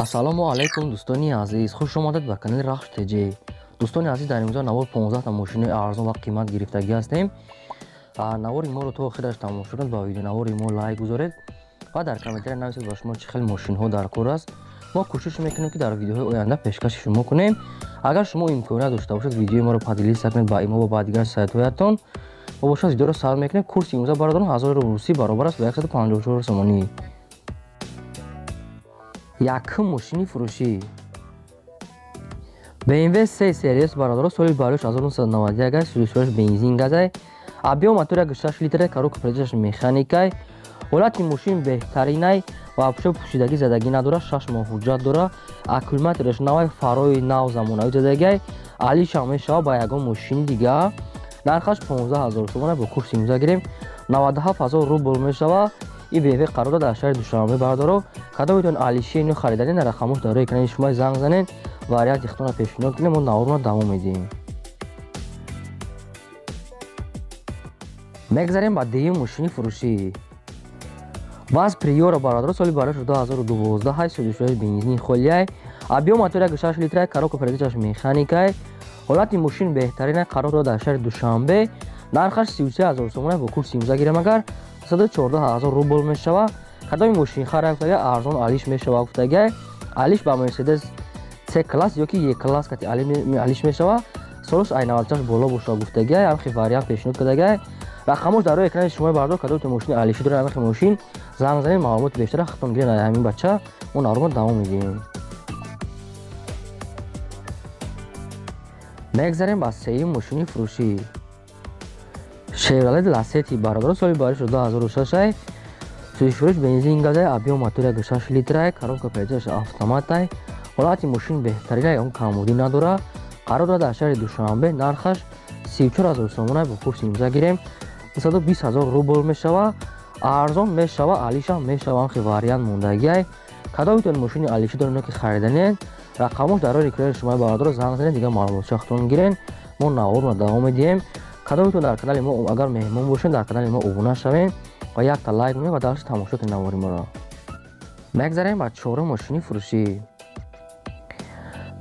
Ассалому алайкум, дӯстони азиз, хуш омадед ба канали Рахш ТЖ. Дӯстони азиз, дар имрӯза навор 15 та мошинои арзон ва қимат гирифтагӣ ҳастем. Навори моро то охираш тамошо кунед, ба видеонавори мо лайк гузоред ва дар комментария нависед ба шумо чӣ хел мошинҳо дар кор аст. Мо кӯшиш мекунем, ки дар видеоҳои оянда пешкаши шумо кунем. Агар шумо имконият дошта бошед, видеои моро поделиться кунед ба имо ва ба дигар сайтҳоятон. Мо бошад видеоро сар мекунем. Курси имрӯза, бародарон, 1000 рубл русӣ баробар аст ба 154 сомонӣ. Якум мошини фурӯшӣ BMW 3 Series, бародаро, соли барош 1991 аст, сӯзишвораш бензин газай, объём мотор 1,6 литра, коробка передачаш механикай, ҳолати мошин беҳтаринай ва пушо пӯшидагӣ задагӣ надорад, 6 моҳ ҳуҷҷат дорад, аккумулятораш навай, фарои нав замонавӣ задагиай, алишам мешавад ба ягон мошини дигар. Нархаш 15 000 сомона, бо курси имрӯза гирем 97 000 рубл мешавад. Ин BMW қарор дорад дар шаҳри Душанбе, бародаро. Кадомитон алиши ино хариданӣ, на рақамош дар рӯи экрани шумо, занг занед, варианти худтонро пешниҳод кунем, мо наворро давом медиҳем. Мегзарем ба дуюм мошини фурӯшӣ. ВАЗ Приора, бародаро, соли барош 2012 ҳай, сӯзишҳои бензини холиай, объём мотор 1,6 литрай, коробка передачаш механикай, ҳолати мошин беҳтаринай, қарор дорад дар шаҳри Душанбе, нархаш 33 000 сомона, бо курси имрӯза гирем агар 114 000 рубл мешавад. Кадоми мошинхар гуфтага арзон алиш мешавад гуфтага, алиш ба Мерседес C класс ёки Е класс кати алиш мешавад, солаш ай 96 боло бошад гуфтага, ҳамхи вариант пешниҳод кардага. Рақамош дар рӯи экрани шумо, бардор. Кадомтон мошини алишӣ дорад, ҳамхи мошин, занг занед, маълумоти бештара худтон гиред ай ҳамин бача. Мо наворро давом медиҳем. Мегзарем ба сеюм мошини фурӯшӣ. Chevrolet Lacetti, бародаро, соли барош 2006, сӯзишфурӯш бензин газай, объём мотор 1,6 литрай, коробка передачаш автоматай, ҳолати мошин беҳтаринай, он камбудӣ надорад, қарор дорад дар шаҳри Душанбе, нархаш 34 000 сомона, бо курси имрӯза гирем 220 000 рубл мешавад. Арзон мешавад, алишам мешавад, ҳамхи вариант мондагиай. Кадомитон мошини алишӣ доред ки хариданед, рақамош дар рӯи экрани шумо, бародаро, занг занед, дигар маълумотча худтон гирен. Мо наворро давом медиҳем. Кадомитон дар канали мо агар меҳмон бошед, дар канали мо обуна шавед ва якта лайк монед ва дарши тамошо кунед навори моро. Мегзарем ба чорум мошини фурӯшӣ.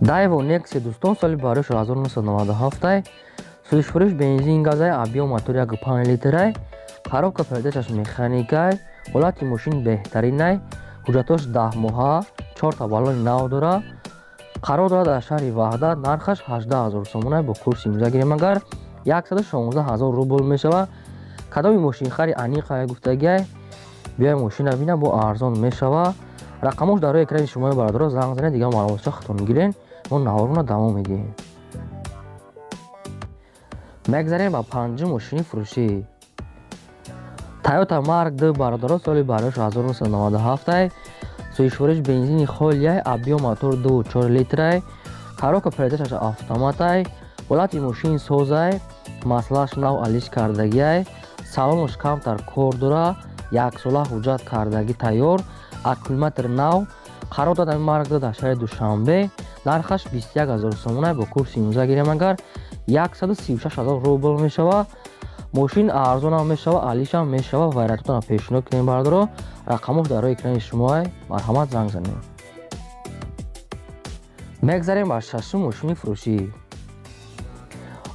Daewoo Nexia, дӯстон, соли барош 1997, сӯзишфурӯш бензин газай, объём мотор 1,5 литрай, коробка передачаш механикай, ҳолати мошин беҳтаринай, ҳуҷҷатош 10 моҳа, чорта баллони нав дорад, қарор дорад дар шаҳри Ваҳдат, нархаш 18 000 сомона, бо курси имрӯза гирем агар 116 000 рубл мешавад. Кадоми мошинхари аниқая гуфтагиай, биёй мошина бина, бо арзон мешавад. Рақамош дар рӯи экрани шумо, бародаро, занг занед, дигар маълумотча худтон гирен. Мо наворро давом медиҳем. Мегзарем ба панҷум мошини фурӯшӣ. Toyota Mark II, бародаро, соли барош 1997, сӯзишвориш бензини холиай, объём мотор 2,4 литрай, коробка передачаш автоматай, ҳолати мошин созай, маслаш нав алиш кардагиай, салонаш камтар кор дора, яксола ҳуҷҷат кардагӣ тайёр, аккумулятор нав, қарор дорад ҳамин Марк дар шаҳри Душанбе, нархаш 21 000 сомона, бо курси имрӯза гирем агар 136 000 рубл мешавад. Мошин арзонам мешавад, алишам мешавад, вариантотонро пешниҳод кунем, бародаро. Рақамош дар рӯи экрани шумоай, марҳамат, занг занед. Мегзарем ба шашум мошини фурӯшӣ.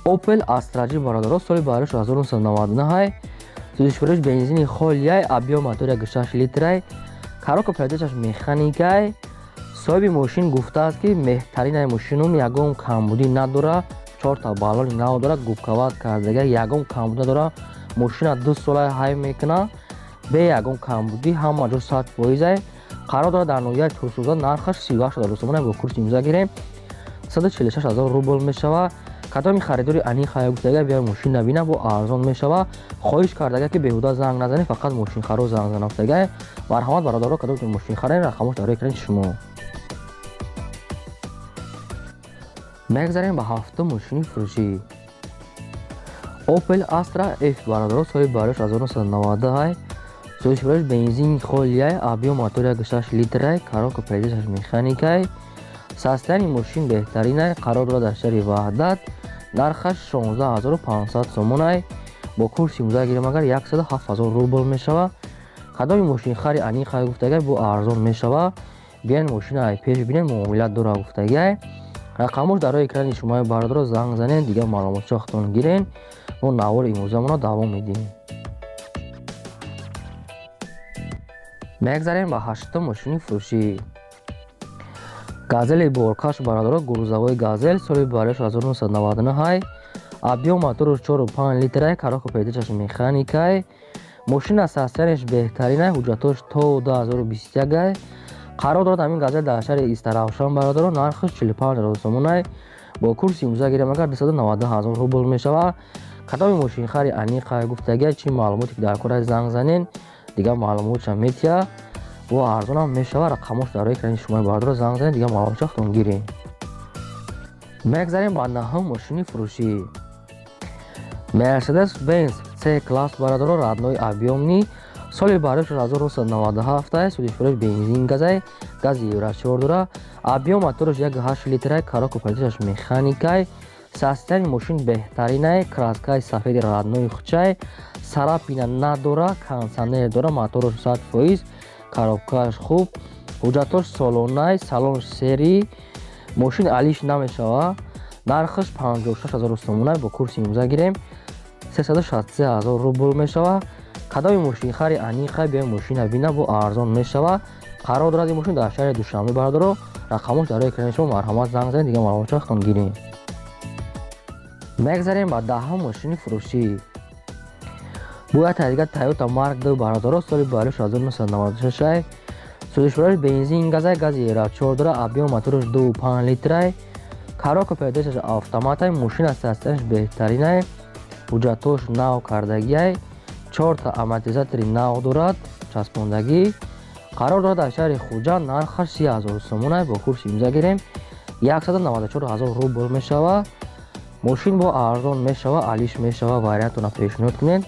Opel Astra G, бародаро, соли барош 1999, сӯзишфурӯш бензини холиай, объём мотор 1,6 литрай, коробка передачаш механикай. Соҳиби мошин гуфтааст, ки меҳтаринай мошинум, ягон камбудӣ надорад, чорта баллони нав дорад, губкават кардага, ягон камбудӣ надорад, мошина 2 сола ҳай мекунад бе ягон камбудӣ, ҳама ҷо 100%-ай, қарор дорад дар ноҳияи Турсунзода, нархаш 38 000 сомона, бо курси имрӯза гирем 146 000 рубл мешавад. Кадоми харидори аниқая гуфтага, биёй мошина бина, бо арзон мешавад. Хоҳиш кардага, ки беҳуда занг назанед, фақат мошинхаро занг зана гуфтага. Марҳамат, бародаро, кадомтон мошинхарен, рақамош дар рӯи экрани шумо. Мегзарем ба ҳафтум мошини фурӯшӣ. Opel Astra F, бародаро, соли барош 1990, сӯзишфурӯш бензин холиай, объём мотор 1,6 литрай, коробка передачаш механикай, состояние мошин беҳтаринай, қарор дорад дар шаҳри Ваҳдат, нархаш 16 500 сомонай, бо курси имрӯза гирем агар 107 000 рубл мешавад. Кадоми мошинхари аниқая гуфтага, бо арзон мешавад. Биён мошина пеш бинен, муомила дора гуфтагиай. Рақамош дар рӯи экрани шумои бародаро, занг занен, дигар маълумотчо худтон гирен. Мо навори имрӯзамонро давом медиҳем. Мегзарем ба ҳаштум мошини фурӯшӣ. Газели боркаш бародаро, грузовой Газель, соли барош 1999, объём мотораш 4,5 литрай, коробка передачаш механикай. Мошина состоянияш беҳтаринай, ҳуҷҷатош то 2021. Қарор дорад ҳамин Газель дар шаҳри Истаравшан бародаро, нархаш 45 000 сомонай. Бо курси имрӯза гирем агар 290 000 рубл мешавад. Кадоми мошинхари аниқа гуфтагия, чӣ маълумоте ки дар кора занг занен, дигар маълумотша метия, бо арзонам мешавад. Рақамош дар рӯи экрани шумои бародаро, занг занед, дигар маълумотша худтон гирем. Мегзарем ба наҳум мошини фурӯшӣ. Mercedes Benz C класс бародаро, родной объёмный, соли барош 1997, сӯзишвориш бензин газай, гази Евро 4 дора, объём мотораш 1,8 литрай, коробка передачаш механикай. Состояние мошин беҳтаринай, краскаи сафеди родной хучай, царапина надора, кондиционер дора, мотораш 100%, коробкааш хуб, ҳуҷҷатош солонай, салон серый, мошин алиш намешава. Нархаш 56 000 сомонай, бо курси имрӯза гирем 363 000 рубл мешава. Кадоми мошинхари аниқа биёй мошина бина, бо арзон мешава. Қарор дорад ин мошин дар шаҳри Душанбе бародаро, рақамош дар рӯи экрани шумо, марҳамат занг занед, дигар маълумотчо худтон гирем. Мегзарем ба даҳум мошини фурӯшӣ. Бояд дигар Toyota Mark II бародаро, соли барош 1996, сӯзишвориш бензин газай, гази Евро 4 дора, объём мотораш 2,5 литрай, коробка передачаш автоматай, мошина состоянияш беҳтаринай, ҳуҷҷатош нав кардагиай, 4та амортизатори нав дорад, часпондагӣ. Қарор дорад дар шаҳри Хуҷанд, нархаш 30 000 сомонай, бо курси имза гирем 194 000 рубл мешава. Мошин бо арзон мешава, алиш мешава, вариантона пешниҳод кунед.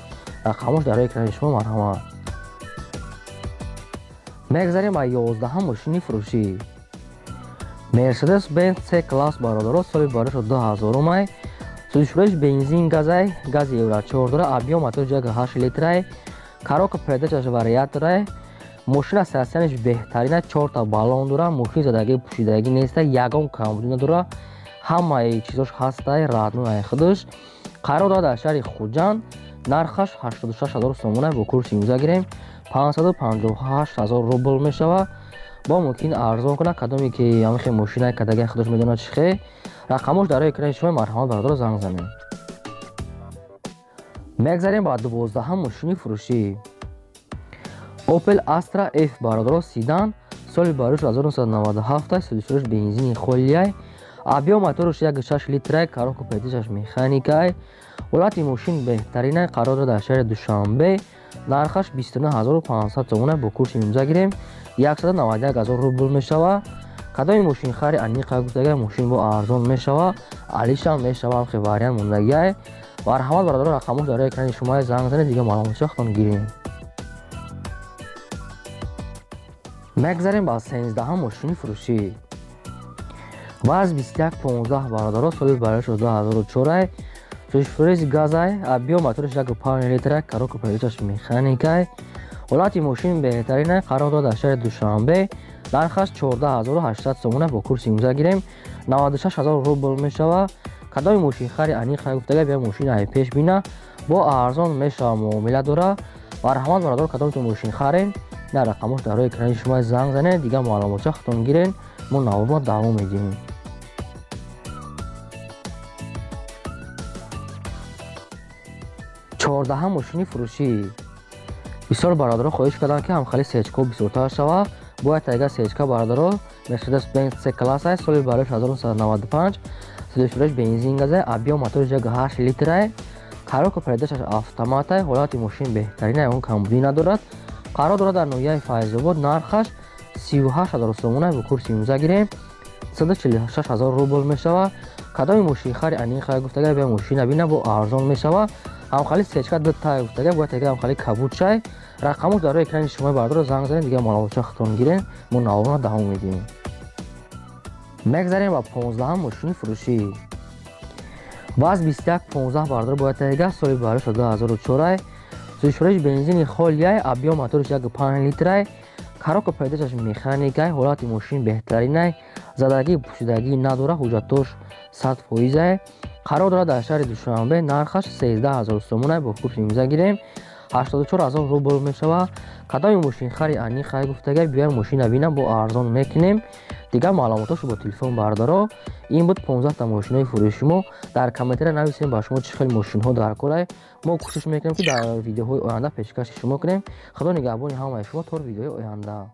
Рақамош дар рӯи экрани шумо, марҳамат. Мегзарем ба 11 мошини фурӯшӣ. Mercedes Benz C класс бародаро, соли барош 2000, сӯзишвориш бензин газай, гази Евро 4 дора, объём мотораш 1,8 литрай, коробка передачаш вариаторай, мошина состоянияш беҳтарина, 4та баллон дора, мошин задагӣ пӯшидагӣ неста, ягон камбудӣ надора, ҳамаи чизош ҳастай, родной худаш. Қарор дорад дар шаҳри Хуҷанд, нархаш 86 000 сомонай, бо курси имрӯза гирем 558 000 рубл мешава. Бо мумкин арзон кунад, кадоме ки ҳамихе мошинай кадаги худаш медонад чӣ хе. Рақамош дар рӯи экрани шумо, марҳамат бародаро занг занед. Мегзарем ба 12 мошини фурӯшӣ. Opel Astra F бародаро, седан, соли барош 1997, сӯзишвориш бензини холиай, объём мотораш 1,6 литрай, коробка передачаш механикай, ҳолати мошин беҳтаринай, қарор дорад дар шаҳри Душанбе, нархаш 29 500 сомонай, бо курси имрӯза гирем 191 000 рубл мешава. Кадоми мошинхари аниқа гуфтагиай, мошин бо арзон мешава, алишам мешава, ҳамхе вариант мондагиай. Марҳамат бародаро, рақамош дар рӯи экрани шумо, занг занед, дигар маълумотчо худтон гирем. Мегзарем ба 13 мошини фурӯшӣ. ВАЗ 2115 бародаро, соли барош 2004, сӯзишвориш газай, объём мотораш 1,5 литрай, коробка передачаш механикай, ҳолати мошин беҳтаринай, қарор дорад дар шаҳри Душанбе, нархаш 14 800 сомона, бо курси имрӯза гирем 96 000 рубл мешава. Кадоми мошинхари аниқа гуфтага биё мошина пеш бина, бо арзон мешава, муомила дора. Марҳамат бародаро, кадомтон мошинхарен, на рақамош дар рӯи экрани шумо, занг занед, дигар маълумотча худтон гирен. Мо наворро давом медиҳем. 14 мошини фурӯшӣ. Бисёр бародаро хоҳиш карданд, ки ҳамхели сечко бисёртар шава. Бояд тайга сечка бародаро, Mercedes Benz C класс, соли барош 1995, сӯзишвориш бензин газай, объём мотораш 1,8 литрай, коробка передачаш автоматай, ҳолати мошин беҳтаринай, он камбудӣ надорад. Қарор дорад дар ноҳияи Файзобод, нархаш 38 000 сомонай, бо курси имрӯза гирем 146 000 рубл мешава. Кадоми мошинхари аниқа гуфтага биё мошина бина, бо арзон мешава. Ҳамхали сечка ду тай гуфтага, бояд тега ҳамхали кабуд-чай. Рақамош дар рӯи экрани шумо бародаро, занг занед, дигар маълумотча худтон гирен. Мо наворро давом медиҳем. Мегзарем ба 15 мошини фурӯшӣ. ВАЗ 2115 бародаро, бояд тега соли барош 2004, сӯзишвориш бензини холиай, объём мотораш 1,5 литрай, Коробка передачаш механикай, ҳолати мошин беҳтаринай, задагӣ пӯшидагӣ надора, ҳуҷҷатош 100%-ай. Қарор дорад дар шаҳри Душанбе, нархаш 13 000 сомонай. Бо курси имза гирем, 84 000 рубл мешавад. Кадоми мошинхари аниқай гуфтагай, биёем, мошина бинам, бо арзон мекунем. Дигар маълумотошо бо телефон. Бардаро, ин буд 15та мошинои фурӯши мо. Дар комментария нависем, ба шумо чӣ хел мошинҳо дар корай. Мо кӯшиш мекунем, ки дар видеоҳои оянда пешкаши шумо кунем. Худо нигаҳбони ҳамаи шумо то видеои оянда.